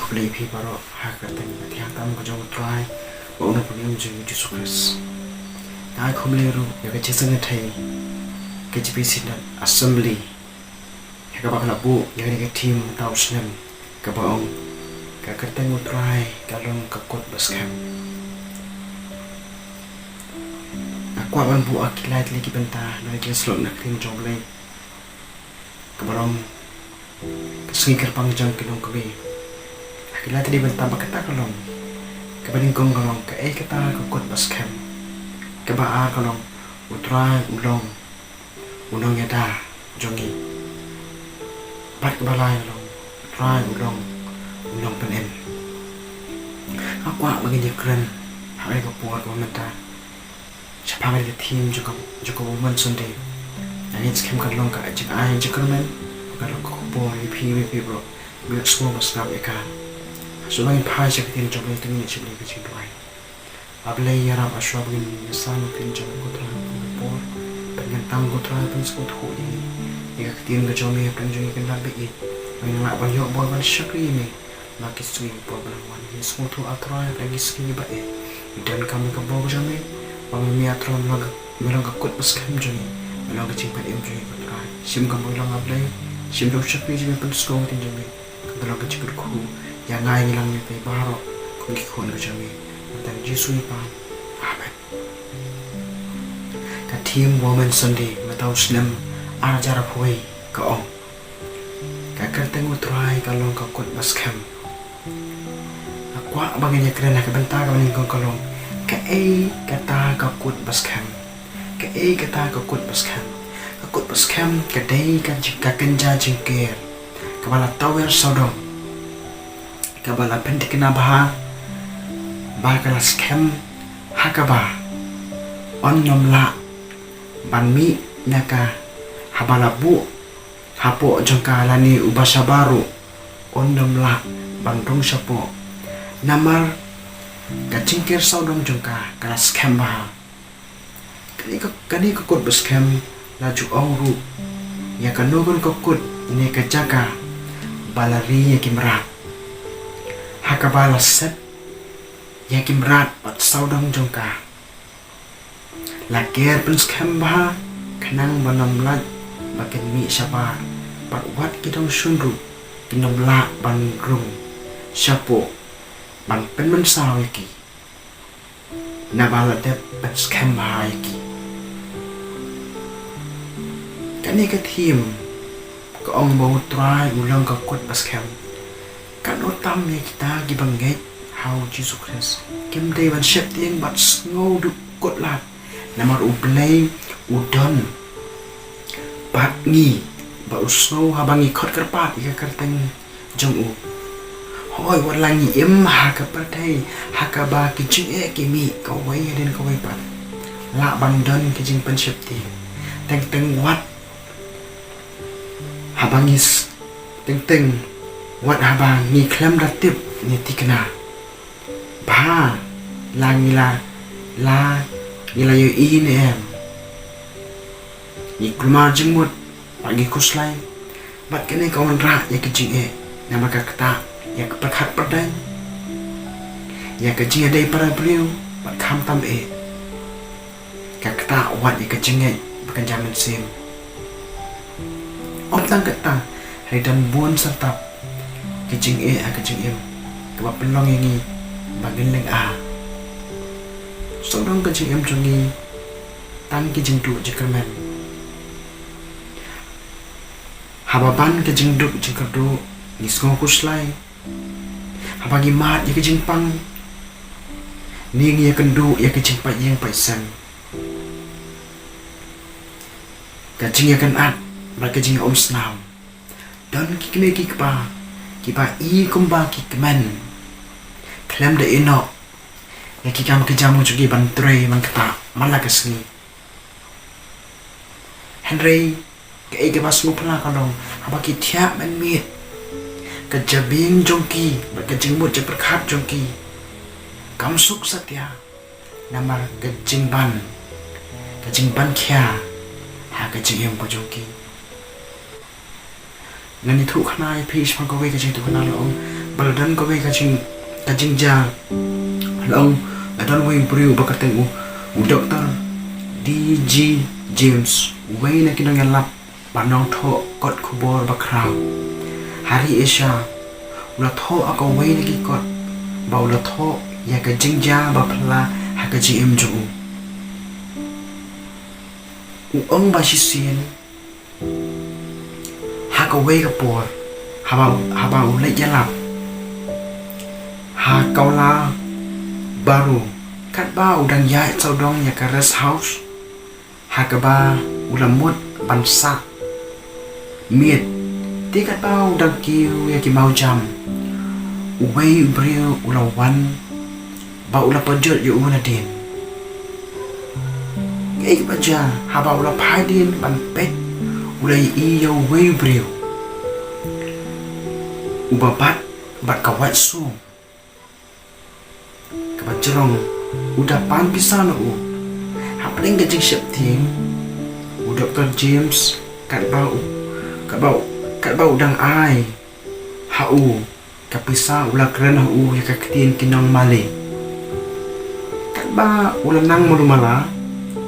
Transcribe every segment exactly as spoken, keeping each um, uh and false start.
Khublei ïa phi baroh ha ka kyrteng kaba thiang tam ka jong U Trai bad U Nongpynim jong ngi U Jisu Khrist. Nga ai khublei ruh ïa ka Jingïaseng Pyrthei K J B Synod Assembly, ïa kaba ka la buh ïa kane ka theme mynta u snem, kaba ong, Ka Kyrteng U Trai Ka Long Ka Kut Baskhem. Nga kwah ban buh ha ki lai tylli ki bynta na ka jingïasyllok na ka ktien jong U Blei, kaba long Ka Sngi Kyrpang Jong Ki Nongkmie. Ha ki lai tylli ki bynta, ba kata ka long, kaba nyngkong ka long, Kaei Kata Ka Kut Baskhem. Kaba ar ka long, U Trai U Long U Nongïada Jong Ngi. Bad kaba lai ka long, U Trai U Long U Nongpynim. Nga kwah ba ngin ïakren ha kane ka por kaba mynta shaphang kane ka theme jong ka, jong ka Women Sunday. Ïa ngin skhem kan long ka jingai jingkyrmen, kan long ka khubor ïa phi, ïa phi baroh, ba phin ïohsngew ba sngap ïa ka. Shuwa ngin phai sha ka ktien jong U Blei, to ngin ïa shim ïa ka jingduwai. A Blei ïarap, ha shuwa ba ngin ïasam ïa ka ktien jong U Trai ha kane ka por, bad ngin tang, ko Trai, pynsngewthuh ïa ngi ïa ka ktien ka jong Me, hapdeng jong ngi kin ïaid beit, ba ngin lah ban ïoh bor ban shakri ïa Me. Na ki sngi kiba la wan, ngi sngewthuh, A Trai, ha ki sngi kiba ïaid, ngi donkam ïa ka bor ka jong Me. Ba Me, A Trai, Me long ka, Me long ka kut baskhem jong ngi, Me long ka jingpynim jong ngi, ko Trai. Shim ka mut long, A Blei, shim da u shakri jong Me, pynsngew ka ktien jong Me. Ka long ka jingkyrkhu ïa nga, ïa ngi lang, ïa phi baroh kum ki khun ka jong Me. Ha ka kyrteng U Jisu ngi pan. Amen. Ka theme Women Sunday mynta u snem ar hajar arphew wei ka ong, Ka Kyrteng U Trai Ka Long Ka Kut Baskhem. Nga kwah ba ngin ïakren ha ka bynta kaba nyngkong, ka long, Kaei Kata Ka Kut Baskhem. Kaei Kata Ka Kut Baskhem. Ka kut baskhem ka dei ka ji-, ka kynja jingker kaba la tawiar sawdong, kaba la pynthikna bha, ba ka la skhem ha kaba un ym lah ban mih na ka haba la buh hapoh jong ka, lane uba shabar ruh un ym lah ban rung shapoh. Namar ka jingker sawdong jong ka ka la skhem bha. Kane ka, kane ka kut baskhem la ju ong ruh ïa kano kano ka kut ne ka jaka ba la ri ïa ki mrad, ha kaba la set ïa ki mrad bad sawdong jong ka. La ker pynskhem bha khnang ban ym lait ba kin mih shabar, bad wat ki dongshun ruh kin ym lah ban rung shapoh ban pynmynsaw ïa ki, naba la dep pynskhem bha ïa ki. Kane ka theme ka ong ba U Trai U Long Ka Kut Baskhem. Kan ot tam ïa kita kiba ngeit ha U Jisu Khrist, kim dei ban sheptieng bad sngewdukut lad, namar U Blei u don bad ngi, bad u sngew haba ngi khot kyrpad ïa ka kyrteng jong u. Hooid, wat la ngi im ha ka pyrthei ha kaba ki jingeh ki mih kawei hadien kawei pat, lah ban don ki jingpynsheptieng. Teng teng wat haba ngi s-, teng teng wat haba ngi khlem da tip ne thikna ba la ngi la, la ngi la ïohi ne em, ngi kulmar jingmut bad ngi khuslai. Bad kane ka wanrah ïa ka jingeh, namar ka ktah ïa ka pyrkhat pyrdaiñ, ïa ka jingïadei para briew, bad khamtam eh, ka ktah wat ïa ka jingngeit ba kynja mynsiem. Ym tang kata, hynrei don bun syrtap ki jingeh ha ka jingim kaba pynlong ïa ngi ba ngin lynga. Sawdong ka jingim jong ngi tang ki jingduh jingkyrmen. Haba ban ka jingduk jingkyrduh, ngi sngew khuslai. Haba ngi mad ïa ka jingpang, ne ngi ïakynduh ïa ka jingpait ïing pait sem, ka jingïakynad bad ka jingïaumsnam. Don ki kmie ki kpa kiba i kumba ki kmen, khlem da ïehnoh ïa ki kam ki jam jong ki ban trei ban ktah man la ka sngi. Hynrei kaei kaba sngewphylla ka long, haba ki thiah mynmiet, ka jabieng jong ki bad ka jingmut jingpyrkhat jong ki kam suk satia, namar ka jingban, ka jingban khia ha ka jingim ka jong ki. Ngan ïathuh khana ïa phi shaphang kawei ka jingïathuh khana, la ong, ba la don kawei ka jing, ka jingjia. La ong, la don uwei u briew ba kyrteng u, u Doktor D G James, uwei na ki nongïalap ba nongthoh kot khubor ba khraw ha ri Asia. U la thoh ha kawei na ki kot ba u la thoh ïa ka jingjia ba phylla ha ka jingim jong u. U ong ba shisien ha kawei ka por, haba, haba u leit ïalap ha Kawla Baru, katba u dang ïaid sawdong ïa ka rest house ha kaba u la mut ban sah miet, te katba u dang kiew ïa ki mawjam, uwei u briew u la wan ba u la pynjot ïa u nadien. Kaei kaba jia, haba u la phai dien ban peit, u la ïohi ïa uwei u briew uba bat bad ka wait sum kaba jrong, u da pan pisa na u. Hapdeng ka jingsheptieng, u Doktor James, katba u, katba u, katba u dang ai ha u ka pisa, u la kren ha u ïa ka ktien ki nong Malay. Katba u la nang malu mala,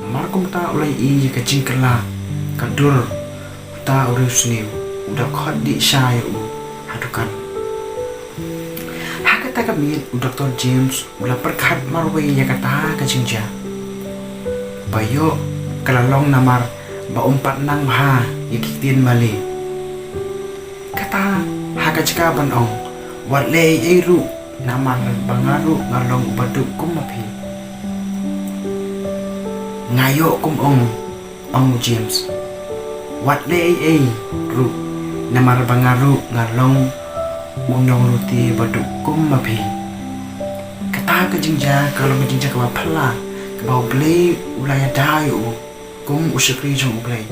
namar kumta u la ïohi ïa ka jingkylla ka dur uta u riewsniew, u da khot dih sha ïa u ha dukan. Ha kata ka miet u Doktor James u la pyrkhat marwei ïa kata ka jingjia, ba ïoh ka la long namar ba um pat nang bha ïa ki ktien Malay. Kata ha ka jaka ban ong, wat leh ei ei ruh, namar ba nga ruh nga long uba duk kum ma phi. Nga ïoh kum ong, ong u James. Wat leh ei ei ruh, namar ba nga ruh nga long u nonglute ba duk kum ma phi. Kata ka jingjia ka long ka jingjia kaba phylla, kaba U Blei u la ïada ïa u kum u shakri jong U Blei.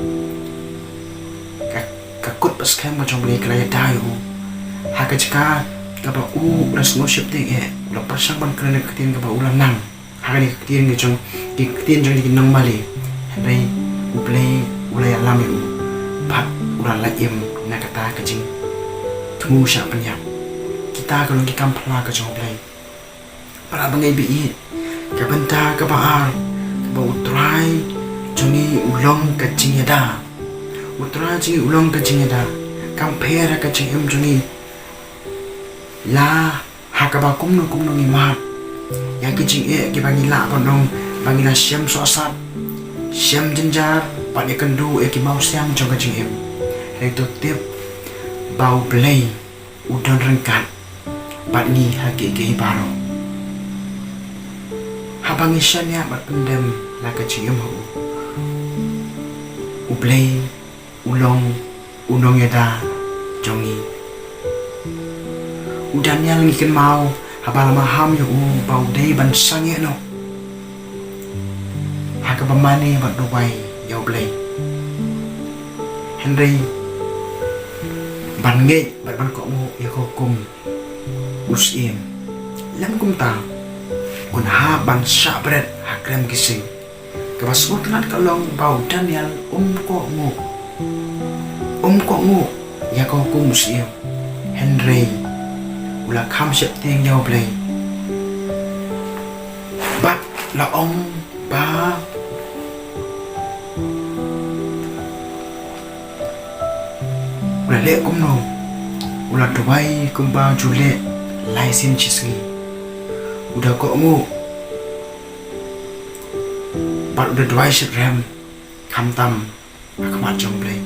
Ka, ka kut ba skhem ka jong U Blei ka la ïada ïa u. Ha ka jaka kaba u la sngewsheptieng eh, u la pyrshang ban kren ïa ka ktien kaba u la nang. Ha kane ka ktien ka jong, ki ktien jong ki nong Malay. Hynrei U Blei u la ïalam ïa u bad u la lait im na kata ka jingthmu shah pynïap. Kita ka long ki kam phylla ka jong U Blei. Para bangeit ba ïeit, ka bynta kaba ar, kaba U Trai jong ngi u long ka jingïada. U Trai jong ngi u long ka jingïada. Kam pher ha ka jingim jong ngi. La ha kaba kumno kumno ngi mad ïa ki jingeh kiba ngi lah ban ong ba ngi la shem sohsat, shem jynjar, bad ïakynduh ïa ki mawsiang jong ka jingim. Hynrei to tip ba U Blei u don ryngkat bad ngi ha kiei kiei baroh. Haba ngi shaniah bad pyndem la ka jingim ha u, U Blei u long u nongïada jong ngi. U Daniel ngi kynmaw haba la maham ïa u ba u dei ban sangeh noh ha kaba mane bad duwai ïa U Blei. Hynrei ban ngeit bad ban kohnguh ïa ka hukum u syiem. Lym kumta, un hap ban shah bret ha krem ki sing. Kaba sngewtynnat ka long ba u Daniel um kohnguh. Um kohnguh ïa ka hukum u syiem. Hynrei u la kham sheptieng ïa U Blei. Bad la ong ba u la leh kumno? U la duwai kumba ju leh lai sien shi sngi. U da kohnguh bad u da duwai shitrhem khamtam ha khmat jong U Blei.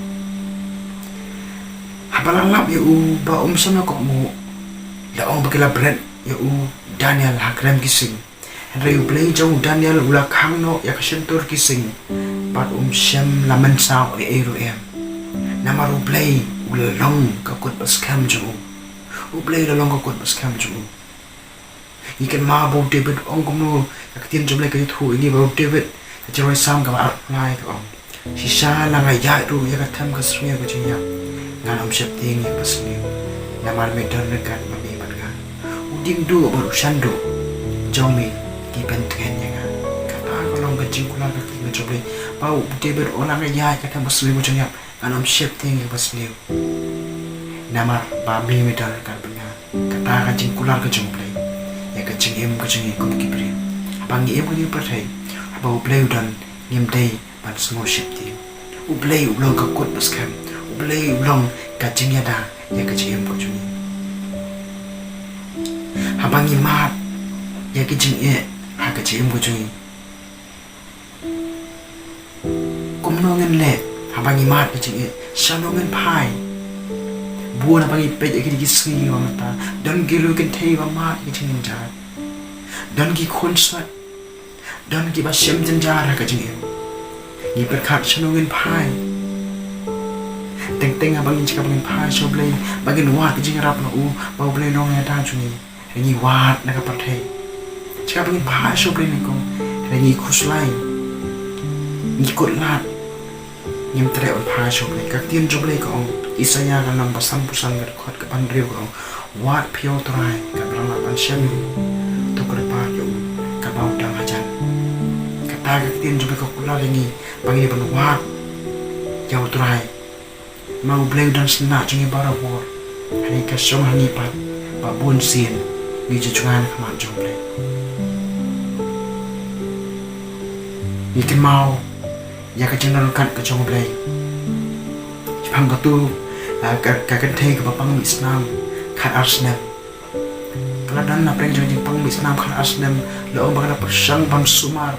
Haba la lap ïa u ba um shym la kohnguh, la ong ba ki la bret ïa u Daniel ha krem ki sing. Hynrei U Blei jong u Daniel u la khang noh ïa ka shyntur ki sing, bad um shym la mynsaw ei ei ruh em. Namar U Blei u la long ka kut ba skhem jong u. U Blei u la long ka kut ba skhem jong u. Ngi kynmaw ba u David u ong kumno, ka ktien jong U Blei ka ïathuh ïa ngi ba u David, ka jingrwai Salm kaba arphew lai ka ong, shisha la nga ïaid ruh ïa ka them ka sniew ka jingïap, ngan ym sheptieng ïa kaba sniew, namar me don ryngkat ma me bad nga. U diengduh bad u shanduh jong me ki pyntngen ïa nga. Kata ka long ka jingkular ka ktien ka jong U Blei. Ba u David u ong, la nga ïaid ka them ka sniew ka jingïap, ngan ym sheptieng ïa kaba sniew, namar ba me me don ryngkat bad nga. Kata ka jingkular ka jong U Blei ïa ka jingim ka jong ngi kum ki briew. Haba ngi im ha kane ka pyrthei, haba U Blei u don, ngim dei ban sngew sheptieng. U Blei u long ka kut ba skhem. U Blei u long ka jingïada ïa ka jingim ka jong ngi. Haba ngi mad ïa ka jingeh ha ka jingim ka jong ngi, kumno ngin leh? Haba ngi mad ka jingeh, shano ngin phai? Bun haba ngi peit ïa kine ki sngi ba mynta, don ki riew kynthei ba mad ïa ka jingjynjar, don ki khun sat, don kiba shem jynjar ha ka jingim. Ngi pyrkhat shano ngin phai. Teng teng haba ngin, shuwa ba ngin phai sha U Blei, ba ngin wad ka jingïarap na u, ba U Blei u long ïada jong ngi, ngi wad na ka pyrthei. Shuwa ba ngin phai sha U Blei nyngkong, ngi khuslai, ngi kut lad, ngim treh ban phai sha U Blei. Ka ktien jong U Blei ka ong, Isaïah ka lynnong ba sanphew san, ka dkhot kaba hynriew ka ong, wad phi ïa U Trai, katba lah ban shem, to kyrpad ïa u katba u dang hajan. Kata ka ktien jong U Blei ka kular ïa ngi ba ngin ïa ban wad ïa U Trai. Ma U Blei u dang sngewthuh jong ngi barabor. Hangne ka shong hangne pat, ba bun sien ngi ju jngai na khmat jong U Blei. Ngi kynmaw ïa ka jingdon ryngkat ka jong U Blei. Shaphang katu, ah, ka, ka kynthei kaba pang mih snam khat ar snem. Ka la don na pdeng jong ka jingpang mih snam khat ar snem, la ong ba ka la pyrshang ban sumar,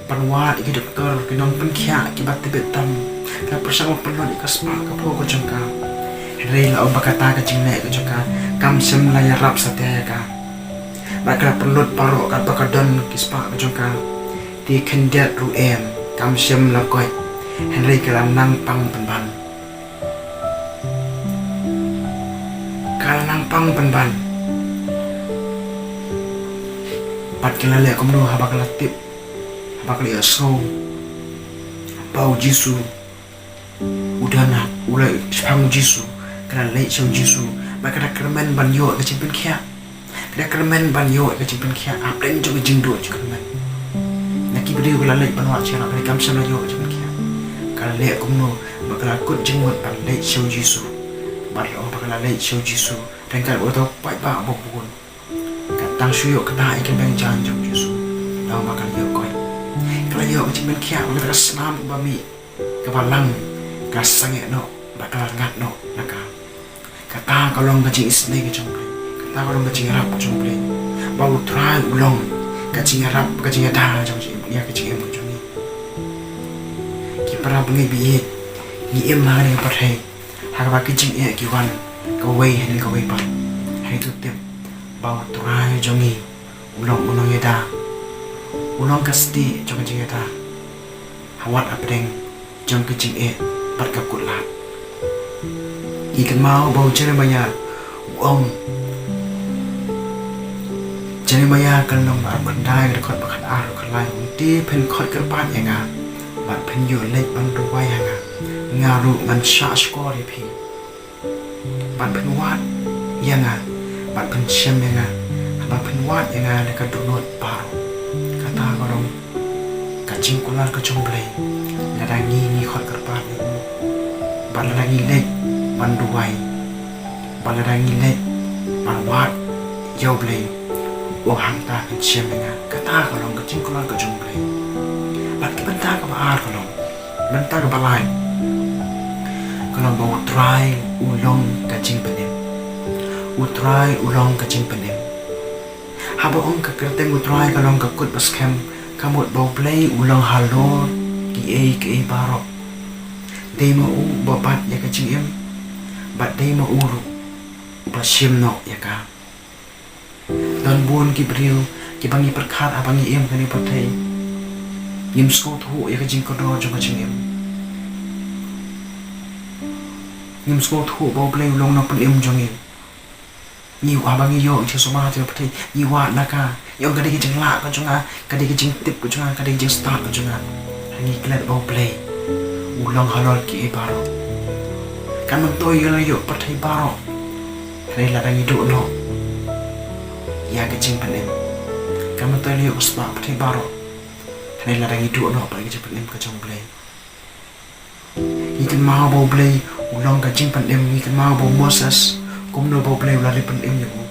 ban wad ïa ki doktor, ki nongpynkhiah kiba tbit tam. Ka la pyrshang ban pynlut ïa ka spah ka phew ka jong ka. Hynrei la ong ba kata ka jingleh ka jong ka kam shym la ïarap satia ïa ka. Bad ka la pynlut baroh katba ka don ki spah ka jong ka. Te khyndiat ruh em, kam shym la koit. Hynrei ka la nang pang pynban. Ka la nang pang pynban. Bad ka la leh kumno haba ka la tip, haba ka la ïohsngew ba U Jisu u don ha, u la, shaphang U Jisu, ka la leit sha U Jisu, bad ka la kyrmen ban ïoh ïa ka jingpynkhiah. Ka la kyrmen ban ïoh ïa ka jingpynkhiah, hapdeng jong ka jingduh jingkyrmen. Na ki briew ka la leit ban wad sha, hynrei kam shym la ïoh ïa ka jingpynkhiah. Ka la leh kumno, bad ka la kut jingmut ban leit sha U Jisu. Bad la ong ba ka la leit sha U Jisu ryngkat bad uto u paidbah uba bun. Ka tang shu ïoh kata ïa ka bynta jong U Jisu, la ong ba ka la ïoh koit. Ka la ïoh ka jingpynkhiah, bad kata ka snam kaba mih, kaba lang, ka la sangeh noh, bad ka la ngat noh na ka. Kata ka long ka jingisynei ka jong U Blei. Kata ka long ka jingïarap ka jong U Blei. Ba U Trai u long ka jingïarap, ka jingïada jong u ïa ka jingim ka jong ngi. Ki para bangeit ba ïeit, ngi im ha kane ka pyrthei ha kaba ki jingeh ki wan kawei hadien kawei pat. Hynrei to tip ba U Trai jong ngi u long u nongïada, u long ka stieh jong ka jingïada ha wat hapdeng jong ka jingeh bad ka kut lad. Ngi kynmaw ba u Jeremaïah u ong, Jeremaïah ka lynnong ba arphew khyndai, ka dkhot ba khatar, khatlai, u ong, te phin khot kyrpad ïa nga bad phin ïoh leit ban duwai ha nga, nga ruh ngan shah shkor ïa phi. Bad phin wad ïa nga, bad phin shem ïa nga, haba phin wad ïa nga da ka dohnud baroh. Kata ka long ka jingkular ka jong U Blei. Lada ngi, ngi khot kyrpad ïa u, bad lada ngi leit ban duwai, bad lada ngi leit ban wad ïa U Blei, u ong hangta phin shem ïa nga. Kata ka long ka jingkular ka jong U Blei. Bad ka bynta kaba ar ka long, bynta kaba lai ka long ba U Trai u long ka jingpynim. U Trai u long ka jingpynim. Haba ong ka kyrteng U Trai ka long ka kut ba skhem, ka mut ba U Blei u long halor kiei kiei baroh. Dei ma u uba bat ïa ka jingim, bad dei ma u ruh uba shim noh ïa ka. Don bun ki briew kiba ngi pyrkhat haba ngi im ha kane ka pyrthei, ngim sngewthuh ïa ka jingkordor jong ka jingim. Ngim sngewthuh ba U Blei u long u nongpynim jong ngi. Ngi, haba ngi ïoh jingsumar ha kane ka pyrthei, ngi wad na ka, ngi ong ka dei ka jinglah ka jong nga, ka dei ka jingtip ka jong nga, ka dei ka jingstad ka jong nga. Hynrei ngi klet ba U Blei u long halor kiei baroh. Kan myntoi ïa la ïoh pyrthei baroh, hynrei lada ngi duh noh ïa ka jingpynim. Kan myntoi la ïoh ka spah pyrthei baroh, hynrei lada ngi duh noh bad ka jingpynim ka jong U Blei. Ngi kynmaw ba U Blei u long ka jingpynim, ngi kynmaw ba u Moses, kumno ba U Blei u la leit pynim ïa u.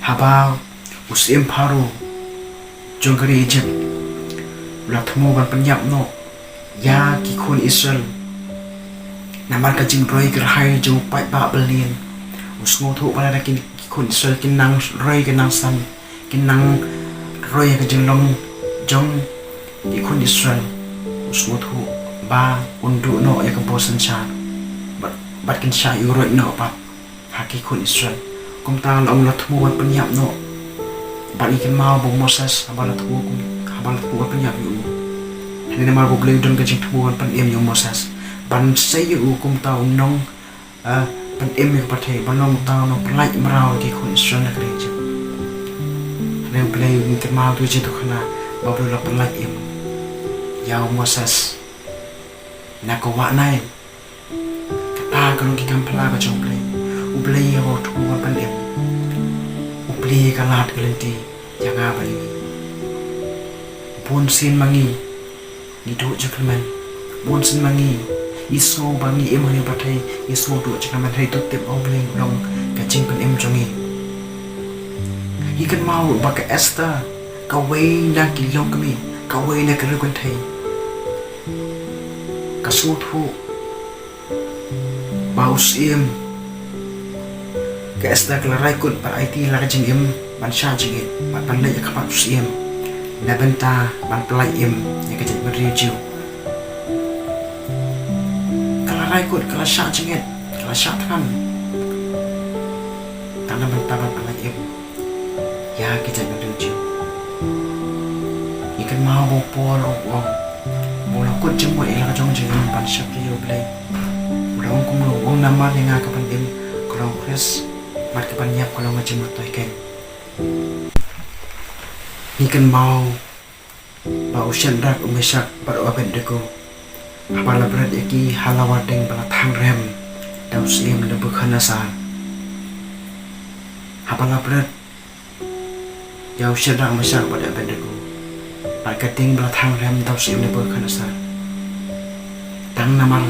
Haba u syiem Pharaoh jong ka ri Ijipt u la thmu ban pynïap noh ïa ki khun Israel namar ka jingroi kyrhai jong u paidbah Belial, u sngewthuh ba lada ki, ki khun Israel kin nang roi kin nang san, kin nang roi ïa ka jinglong jong ki khun Israel, u sngewthuh ba un duh noh ïa ka bor synshar bad, bad kin shah ïuhroit noh pat ha ki khun Israel. Kumta la ong la thmu ban pynïap noh. Bad ngi kynmaw ba u Moses haba la thmu kum, haba la thmu ban pynïap ïa u, hynrei namar ba U Blei u don ka jingthmu ban pynim ïa u Moses ban sei ïa u kum uta u nong, eh, pynim ïa ka pyrthei, ban long uta u nongpyllait mraw ïa ki khun Israel na ka ri Ijipt. Hynrei U Blei, ngi kynmaw ïa ka jingïathuhkhana ba U Blei u la pyllait im ïa u Moses na ka wah Nail. Kata ka long ki kam phylla ka jong U Blei. U Blei haba u thmu ban pynim, u plie ka lad ka lynti ïa nga bad ïa ngi. Bun sien ma ngi ngi duh jingkyrmen. Bun sien ma ngi ngi sngew ba ngi im ha kane ka pyrthei, ngi sngew duh jingkyrmen, hynrei to tip ba U Blei u long ka jingpynim jong ngi. Ngi kynmaw ba ka Esther, kawei na ki longkmie, kawei na ki riewkynthei, ka sngewthuh ba u syiem, ka Esther ka la rai kut ban aiti la ka jingim ban shah jingit bad ban leit ha khmat u syiem na bynta ban pyllait im ïa ka jaitbynriew Jiw. Ka la rai kut, ka la shah jingit, ka la shah thngan tang na bynta ban pyllait im ïa ki jaitbynriew Jiw. Ngi kynmaw ba u Paul u ong, ba u la kut jingmut ïa la ka jong jingim ban shakri ïa U Blei. U la ong kumno? U ong, namar ïa nga ka pynim ka long u Khrist, bad ka pynïap ka long ka jingmyntoi keiñ. Ngi kynmaw ba u Shadrak, u Meshak bad u Abednego, haba la bret ïa ki ha la wah ding ba la thang rhem da u syiem Nebukhadnessar. Haba la bret ïa u Shadrak, Meshak bad u Abednego, bad ka ding ba la thang rhem da u syiem Nebukhadnessar, tang namar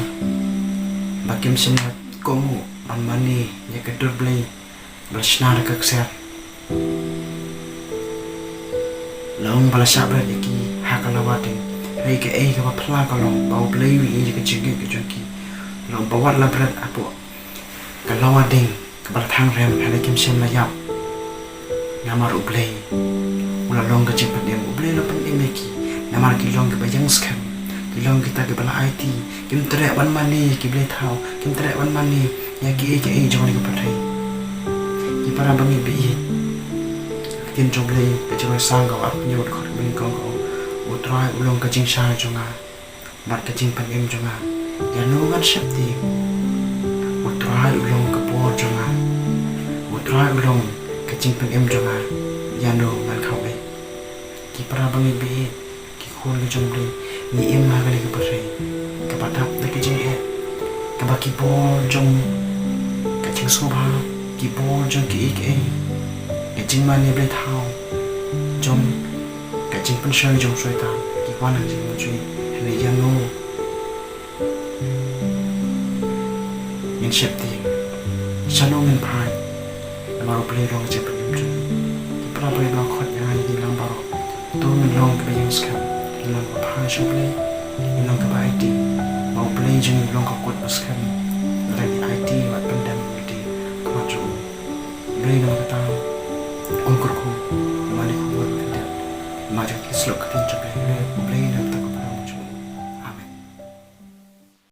ba kim shym la kohnguh ban mane ïa ka dur blei ba la shna da ka ksiar. La ong ba la shah bret ïa ki ha ka la wah ding. Hynrei kaei kaba phylla ka long ba U Blei u ïohi ïa ka jingngeit ka jong ki. La ong ba wat la bret hapoh ka la wah ding kaba la thang rhem, hynrei kim shym la ïap. Namar U Blei u la long ka jingpynim, U Blei u la pynim ïa ki. Namar ki long kiba ïeng skhem, ki long kita kiba la aiti, kim treh ban mane ïa ki blei thaw, kim treh ban mane ïa kiei kiei jong kane ka pyrthei. Ki para bangeit ba ïeit, ka ktien jong U Blei ka Jingïaseng kaba arphew hynñiew, dkhot kaba nyngkong ka ong, U Trai u long ka jingshai jong nga bad ka jingpynim jong nga, ïano ngan sheptieng? U Trai u long ka bor jong nga, U Trai u long ka jingpynim jong nga, ïano ngan khaw ei? Ki para bangeit ba ïeit, ki khun ka jong U Blei, ngi im ha kane ka pyrthei kaba dap da ka jingeh, kaba ki bor jong ka jingsngewbha, ki bor jong kiei kiei, ka jingmane blei thaw, jong ka jingpynshoi jong u Soitan, ki wan ha ka jingmynsui. Hynrei ïano ngin sheptieng? Shano ngin phai? Namar U Blei u long ka jingpynim jong ngi. Ki para bangeit, ba khot ïa nga ïa ngi lang baroh, to ngin long kiba ïeng skhem, ngin long kiba phai sha U Blei, ngin long kiba aiti, ba U Blei jong ngi u long ka kut ba skhem. Lada ngi aiti bad pyndem ïa lade ha khmat jong u, U Blei namar kata un kyrkhu, namar ki khubor ba khyndiat, namar jong ki slok ktien jong U Blei. U Blei